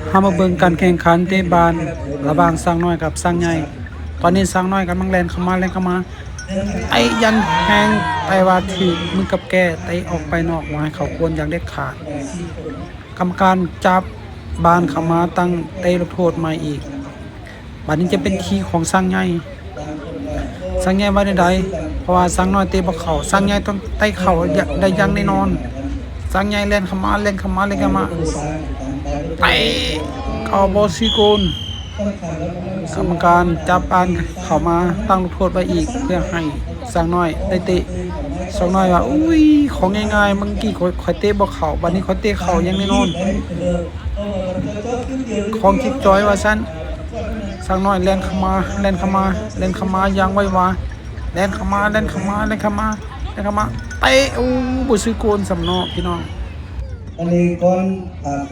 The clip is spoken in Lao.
ເຮົາມາເບິ່ງການແຂ່ງຂັນເຕະບານລະຫວ່າງຊ້າງນ້ອຍກັບຊ້າງໃຫຍ່. ຕອນນີ້ຊ້າງນ້ອຍກຳລັງແລ່ນເຂົ້າມາ ແລ່ນເຂົ້າມາ ເຕະຢ່າງແຮງ ແຕ່ວ່າຖືກມືກັບແກ້ເຕະອອກໄປນອກ ບໍ່ໃຫ້ເຂົ້າກວນຢ່າງເດັດຂາດ. ກຳມະການຈັບບານເຂົ້າມາຕັ້ງເຕະລູກໂທດໃໝ່ອີກ. ບາດນີ້ຈະເປັນທີຂອງຊ້າງໃຫຍ່. ຊ້າງໃຫຍ່ວ່າແນວໃດ? ເພາະວ່າຊ້າງນ້ອຍເຕະບໍ່ເຂົ້າ, ຊ້າງໃຫຍ່ຕ້ອງເຕະເຂົ້າໄດ້ຢ່າງແນ່ນອນ. ຊ້າງໃຫຍ່ແລ່ນເຂົ້າມາ ແລ່ນເຂົ້າມາ ແລ່ນເຂົ້າມາ ເຕະເຂົ້າບໍ່ຖືກໂກນ. ກຳມະການຈັບບານເຂົ້າມາຕັ້ງລູກໂທດໄວ້ອີກ ເພື່ອໃຫ້ຊ້າງນ້ອຍໄດ້ເຕະ. ຊ້າງນ້ອຍວ່າ ອຸ້ຍ ຂອງງ່າຍໆ ເມື່ອກີ້ຂ້ອຍ ຂ້ອຍເຕະບໍ່ເຂົ້າ, ບາດນີ້ຂ້ອຍເຕະເຂົ້າຢ່າງແນ່ນອນ. ຂອງຈິກຈອຍວ່າຊັ້ນ. ຊ້າງນ້ອຍແລ່ນເຂົ້າມາ ແລ່ນເຂົ້າມາ ແລ່ນເຂົ້າມາຢ່າງໄວວາ ແລ່ນເຂົ້າມາ ແລ່ນເຂົ້າມາ ແລ່ນເຂົ້າມາ ແລ່ນເຂົ້າມາ ເຕະ ໂອ້ ບໍ່ຖືກໂກນຊ້ຳເນາະພີ່ນ້ອງ. ອັນນີ້ກ່ອນ ອ່າ